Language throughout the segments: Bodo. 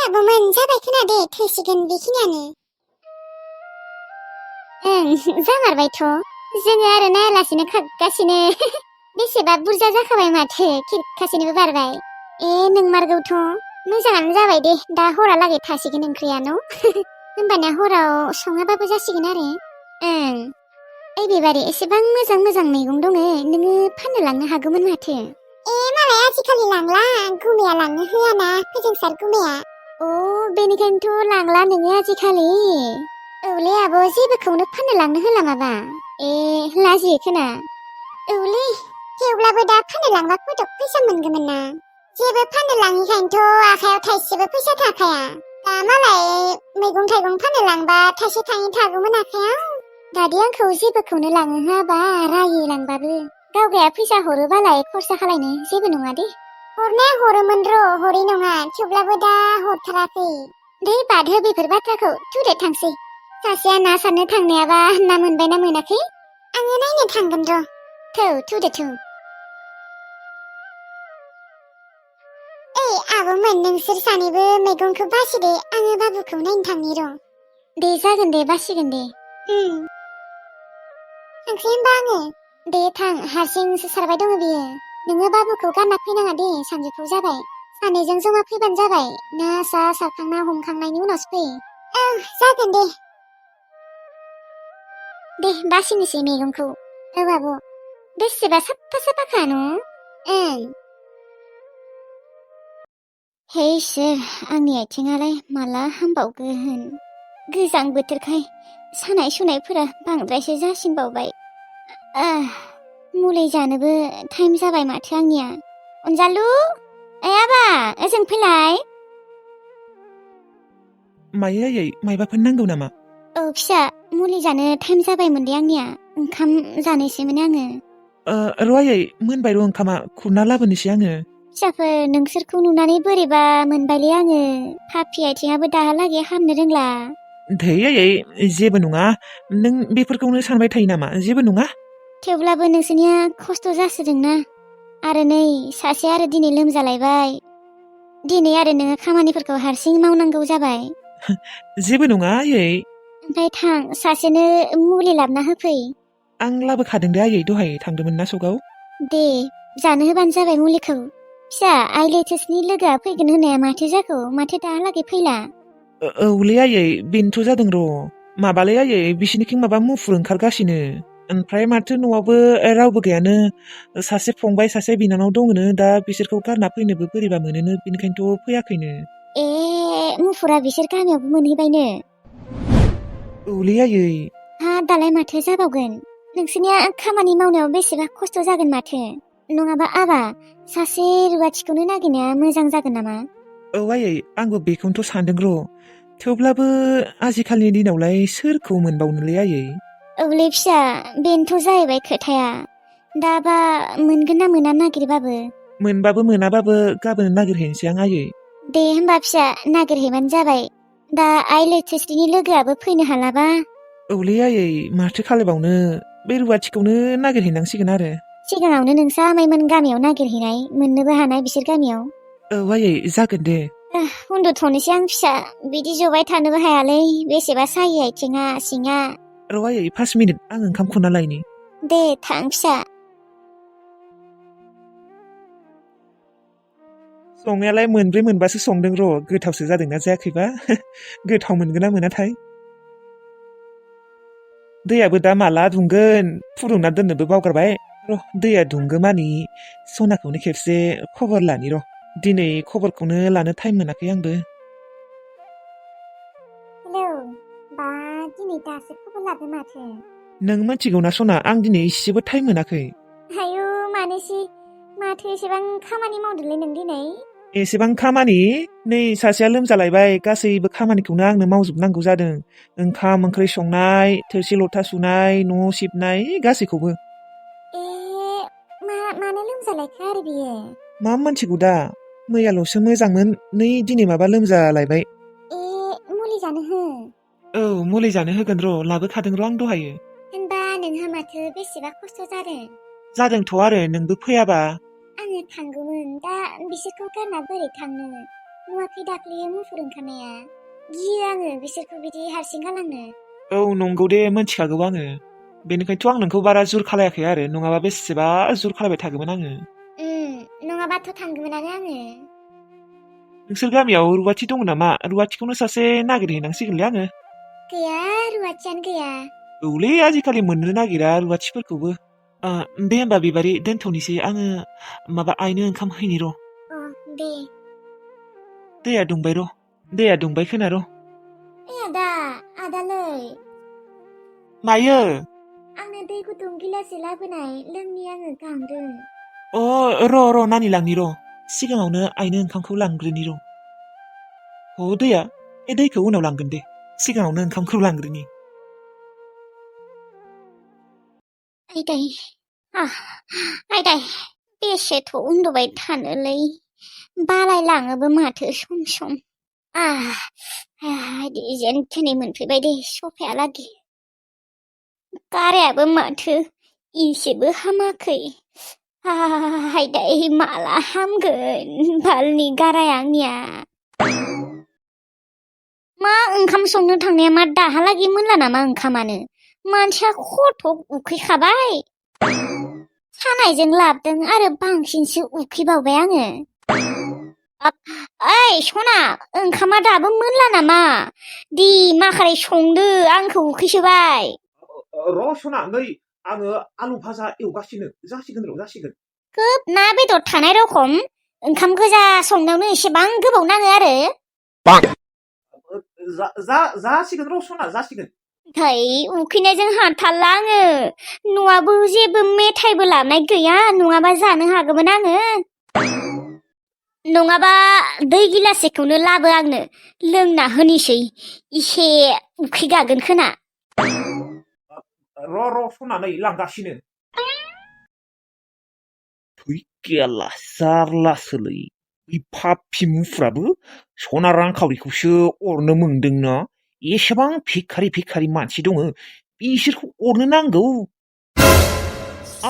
आब'मोन जाबाय खोनादे थैसिगोन बेखिनियानो। जामारबायथ'। जोङो आरो नायालासिनो खागासिनो। बेसेबा बुरजा जाखाबाय माथो खिरखासेनिबो बारबाय। नोंमारगौथ'। मोजाङानो जाबाय दे दा हरालागै थासिगोन ओंख्रिया न'। होमबाना हराव सङाबाबो जासिगोन आरो। ओइ बेबारि एसेबां मोजां मोजां मैगं दङ नोङो फाननो लांनो हागौमोन माथो। मालाय आजिखालि लांला गुमैया लांनो होआना फोजोंसार गुमैया। बेनिखायनोथ' लांला नोङो आजिखालि। औलै आब' जेबोखौनो फाननो लांनो होला माबा। लाजियो खोना। औलै थेवब्लाबो दा फाननो लांबा फटक फैसा मोनगौमोन ना। जेबो फाननो लाङिखायनोथ' आखायाव थाइसेबो फैसा थाखाया। दा मालाय मैगं थाइगं फाननो लांबा थाइसे थाइनै थागौमोन आखायाव। दादि आंखौ जेबोखौनो लाङो होआबा रायो लांबाबो। गावगाया फैसा हरोबालाय खरसा खालायनो जेबो नङा दे। हरनाया हरोमोन र' हरै नङा थेवब्लाबो दा हरथाराखै। दे बाद हो बेफोर बाथ्राखौ थुदो थांसै। सासेया ना सारनो थांनायाबा ना मोनबायना मोनाखै? आङो नायनो थांगोन र'। थुदो थु। आब'मोन नोंसोर सानैबो मैगंखौ बासिदे आङो बाबुखौ नायनो थांनि र'। दे जागोन दे बासिगोन दे। थांसै होमबा आङो। दे थां हारसिंसो सारबाय दङ बियो। नोङो बाबुखौ गानना फैनाङा दे सानजौफु जाबाय। सानैजों जमा फैबानो जाबाय ना सारखांना हमखांनायनि उनावसो फै। जागोन दे। दे बासिनोसै मैगंखौ। आब' बेसेबा साफा साफाखा न'? हे इसोर आंनि आथिङालाय माला हामबावगोन। गोजां बोथोरखाय सानाय सुनायफोरा बांद्रायसो जासिनबावबाय। मुलि जानोबो टाइम जाबाय माथो आंनिया। अनजालु आबा ओजों फैलाय। मायो आयै मायबाफोर नांगौ नामा? फिसा मुलि जानो टाइम जाबायमोन दे आंनिया ओंखाम जानोसैमोन आङो। र' आयै मोनबाय र' ओंखामा खुरना लाबोनोसै आङो। फिसाफोर नोंसोरखौ नुनानै बोरैबा मोनबायलै आङो। पापि आथिङाबो दाहालागै हामनो रोंला। धै आयै जेबो नङा नों बेफोरखौनो सानबाय थायो नामा जेबो नङा। थेवब्लाबो नोंसोरनिया खस्थ' जासोदोंना। आरो नै सासे आरो दिनै लोमजालायबाय। दिनै आरो नोङो खामानिफोरखौ हारसिं मावनांगौ जाबाय। जेबो नङा आयै। ओमफ्राय थां सासेनो मुलि लाबोना होफै। आं लाबोखादों दे आयै दहाय थांदोंमोन ना सगाव। दे जानो होबानो जाबाय मुलिखौ। फिसा आइलेट्सनि लोगोआ फैगोन होननाया माथो जाखो माथो दाहालागै फैला? औलै आयै बेनोथ' जादों र'। माबालै आयै बिसिनिथिं माबा मुफुर ओंखारगासिनो। ओमफ्राय माथो न'आवबो रावबो गैयानो। सासे फंबाय सासे बिनानाव दङनो दा बिसोरखौ गारना फैनोबो बोरैबा मोनोनो बिनिखायनोथ' फैयाखैनो। मुफुरा बिसोर गामियावबो मोनहैबायनो। औलै आयै। दालाय माथो जाबावगोन? नोंसोरनिया खामानि मावनायाव बेसेबा खस्थ' जागोन माथो। नङाबा आबा सासे रुवाथिखौनो नागिरनाया मोजां जागोन नामा? औ आयै आंबो बेखौनोथ' सानदों र'। थेवब्लाबो आजिखालिनि दिनावलाय सोरखौ मोनबावनोलै आयै। औलै फिसा बेनोथ' जाहैबाय खोथाया। दाबा मोनगोन ना मोना नागिरबाबो? मोनबाबो मोनाबाबो गाबोन नागिरहैनोसै आं आयै। दे होमबा फिसा नागिरहैबानो जाबाय। दा आइलेट्सनि लोगोआबो फैनो हालाबा। औलै आयै माथो खालायबावनो बे रुवाथिखौनो नागिरहैनांसिगोन आरो। सिगाङावनो नोंसा आमाइमोन गामियाव नागिरहैनाय मोननोबो हानाय बिसोर गामियाव। औ आयै जागोन दे। उन्दुथ'नोसै आं फिसा बिदि जबाय थानोबो हायालै बेसेबा सायो आथिङा सिङा। र' आयै 5 मिनिट आं ओंखाम खुरना लायनि। दे थां फिसा। संनायालाय मोनब्रै मोनबासो संदों र' गोथावसो जादोंना जायाखैबा। गोथाव मोनगोन ना मोनाथाय। दैयाबो दा माला दुंगोन फुदुंना दोननोबो बावगारबाय। र' दैया दुंगोमानि सनाखौनो खेबसे खबर लानि र'। दिनै खबरखौनो लानो टाइम मोनाखै आंबो। हेलौ बा दिनै दासो खबर लादों माथो। नों मिथिगौना सना आं दिनै इसेबो टाइम मोनाखै। आयौ मानोसि माथो एसेबां खामानि मावदोंलै नों दिनै? एसेबां खामानि नै सासेया लोमजालायबाय गासैबो खामानिखौनो आंनो मावजोबनांगौ जादों। ओंखाम ओंख्रि संनाय थोरसि लथा सुनाय न' सिबनाय गासैखौबो। मानो लोमजालायखो आरो बियो? मा मोनथिगौ दा मैयाल'सो मोजांमोन नै दिनै माबा लोमजालायबाय। मुलि जानो हो। औ मुलि जानो होगोन र' लाबोखादों र' आं दहायो। होनबा नोंहा माथो बेसेबा खस्थ' जादों? जादोंथ' आरो नोंबो फैयाबा। आङो थांगौमोन दा बिसोरखौ गारना बोरै थांनो। नुवाखै दाख्लैयो मुफुर ओंखारनाया गियो आङो बिसोरखौ बिदि हारसिं गालांनो औ नंगौ दे मोनथिखागौ आङो बेनिखायनोथ' आं नोंखौ बारा जुर खालायाखै आरो नङाबा बेसेबा जुर खालायबाय थागौमोन आङो नङाबाथ' थांगौमोनानो आङो नोंसोर गामियाव रुवाथि दङ नामा रुवाथिखौनो सासे नागिरहैनांसिगोनलै आङो गैया रुवाथियानो गैया औलै आजिखालि मोननो नागिरा रुवाथिफोरखौबो दे होमबा बिबारि दोनथ'नोसै आङो माबा आइनो ओंखाम हैनि र' अ दे दैया दुंबाय खोना र' आदा नै मायो आंनो दै गुदुं गिलाससे लाबोनाय लोंनि आङो गांदों र' नानि लांनि र' सिगाङावनो आइनो ओंखामखौ लांग्रोनि र' दैखौ उनाव लांगोन दे सिगाङावनो ओंखामखौ लांग्रोनि आइदाय बेसेथ' उन्दुबाय थानोलै बालायलाङोबो माथो सम सम जेन थेनै मोनफैबाय दे सफायालागै गारायाबो माथो इसेबो हामाखै आइदाय माला हामगोन बालनि गाराया आंनिया मा ओंखाम संनो थांनाया मा दाहालागै मोनला नामा ओंखामानो मानसिया खथ' उखैखाबाय सानायजों लाबदों आरो बांसिनसो उखैबावबाय आङो ओइ सना ओंखामा दाबो मोनला नामा दि माखारै संदो आंखौ उखैसोबाय र' सना नै आङो आलु भाजा एवगासिनो जासिगोन खोब ना बेदर थानाय रखम ओंखाम गोजा संनायावनो एसेबां गोबाव नाङो आरो जासिगोन र' सना जासिगोन उखैनायजों हाथारला आङो न'आबो जेबो मेथाइबो लाबनाय गैया नङाबा जानो हागौमोन आङो नङाबा दै गिलासेखौनो लाबो आंनो लोंना होनोसै इसे उखैगागोन खोना र' सना नै लांगासिनो थैकेला जारलासोलै पापि मुफुराबो सना रांखावरिखौसो अरनो मोनदोंना एसेबां भिखारि मानसि दङ बिसोरखौ अरनो नांगौ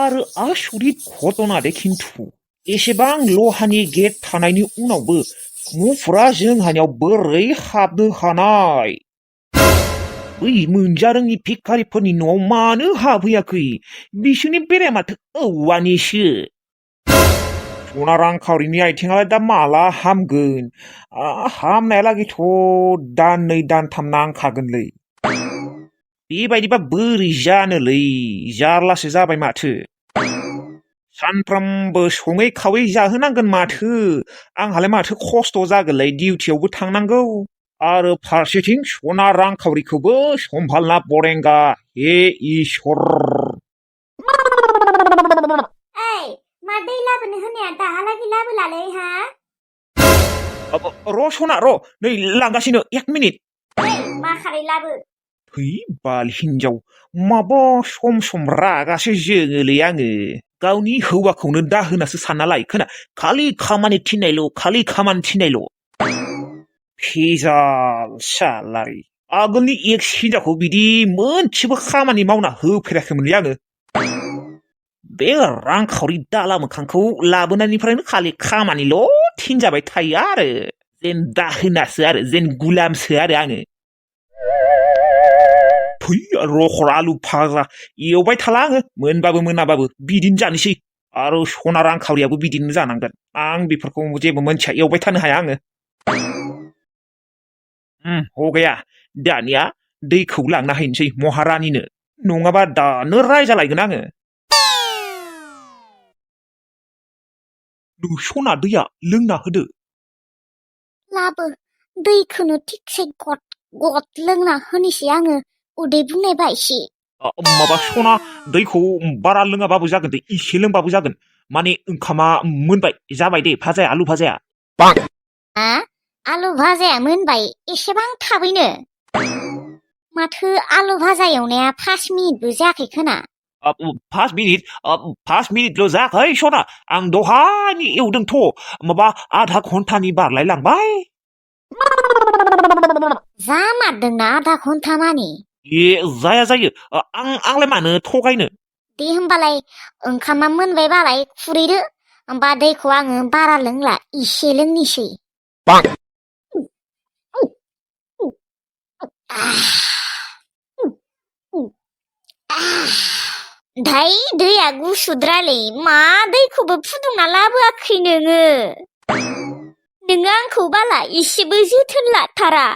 आरो आसरित घटना दे खिन्थु एसेबां लहानि गेट थानायनि उनावबो मुफुरा जोंहानियाव बोरै हाबनो हानाय बै मोनजारोङि भिखारिफोरनि न'आव मानो हाबहैयाखै बिसोरनि बेराया माथो औवानिसो सना रांखावरिनि आथिङालाय दा माला हामगोन हामनायालागैथ' दाननै दानथाम नांखागोनलै बेबायदिबा बोरै जानोलै जारलासो जाबाय माथो सानफ्रामबो सङै खावै जाहोनांगोन माथो आंहालाय माथो खस्थ' जागोनलै डिउटियावबो थांनांगौ आरो फारसेथिं सना रांखावरिखौबो सम्भालना बरेंगा हे इसोर मा दै लाबोनो होनाया दाहालागै लाबोलालै हा र' सना र' नै लांगासिनो 1 मिनिट माखारै लाबो थै बाल हिनजाव माबा सम रागासो जोङोलै आङो गावनि हौवाखौनो दाहोनासो सानना लायो खोना खालि खामानि थिननायल' फेजाल सालारि आगोलनि एक्स हिनजावखौ बिदि मोनसेबो खामानि मावना होफेराखैमोनलै आङो बे रांखावरि दाला मोखांखौ लाबोनायनिफ्रायनो खालि खामानिल' थिनजाबाय थायो आरो जेन दाहोनासो आरो जेन गुलामसो आरो आङो थै रखर आलु भाजा एवबाय थाला आङो मोनबाबो मोनाबाबो बिदिनो जानोसै आरो सना रांखावरियाबो बिदिनो जानांगोन आं बेफोरखौ जेबो मोनथिया एवबाय थानो हाया आङो हगाया दानिया दैखौ लांना हैनोसै महारानिनो नङाबा दानो रायजालायगोन आङो सना दैया लोंना होदो लाबो दैखौनो थिगसे गद लोंना होनोसै आङो उदै बुंनाय बायसि माबा सना दैखौ बारा लोङाबाबो जागोन दे इसे लोंबाबो जागोन माने ओंखामा मोनबाय जाबाय दे भाजाया आलु भाजाया आलु भाजाया मोनबाय एसेबां थाबैनो माथो आलु भाजा एवनाया 5 मिनिटबो जायाखै खोना 5 मिनिटल' जायाखै सना आं दहायनो एवदोंथ' माबा आधा घन्टानि बारलाय लांबाय जामारदोंना आधा घन्टा मानि जायो आंलाय मानो थगायनो दे होमबालाय ओंखामा मोनबाय बालाय खुरैदो होमबा दैखौ आङो बारा लोंला इसे लोंनिसै दाय दैया गुसुद्रालै मा दैखौबो फुदुंना लाबोआखै नोङो आंखौ बाला इसेबो जोथोन लाथारा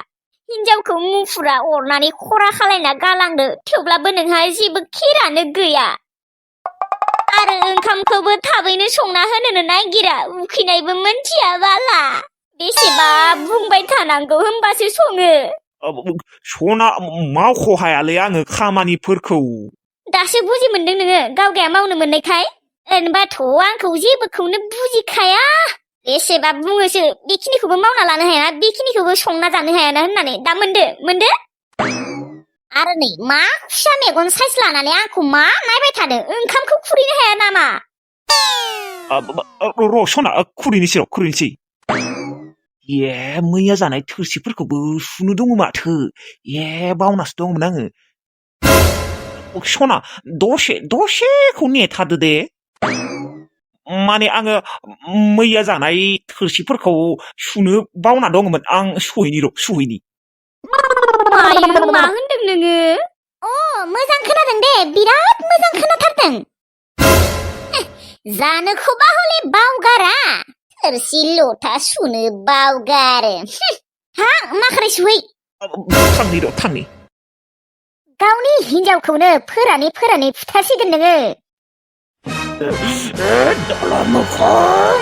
हिनजावखौ मुफुरा अरनानै खरा खालायना गालांदो थेवब्लाबो नोंहा जेबो खेरानो गैया आरो ओंखामखौबो थाबैनो संना होनोनो नागिरा उखैनायबो मोनथिया बाला बेसेबा बुंबाय थानांगौ होमबासो सङो सना मावख' हायालै आङो खामानिफोरखौ दासो बुजि मोनदों नोङो गावगाया मावनो मोननायखाय ओरैनोबाथ' आंखौ जेबोखौनो बुजिखाया बेसेबा बुङोसो बेखिनिखौबो मावना लानो हाया बेखिनिखौबो संना जानो हायाना होननानै दा मोनदो आरो नै मा खुसा मेगन साइज लानानै आंखौ मा नायबाय थादों ओंखामखौ खुरैनो हाया नामा र' सना खुरैनोसै मैया जानाय थोरसिफोरखौबो सुनो दङ माथो बावनासो दंमोन आङो सना दसेखौ नेथादो दे माने आङो मैया जानाय थोरसिफोरखौ सुनो बावना दङमोन आं सुहैनि आयु मा होनदों नोङो मोजां खोनादों दे बिराद मोजां खोनाथारदों जानोखौबा हले बावगारा थोरसि लथा सुनो बावगारो माखारै सुहै थांनि गावनि हिनजावखौनो फोरानै फुथारसिगोन नोङो दला मोखां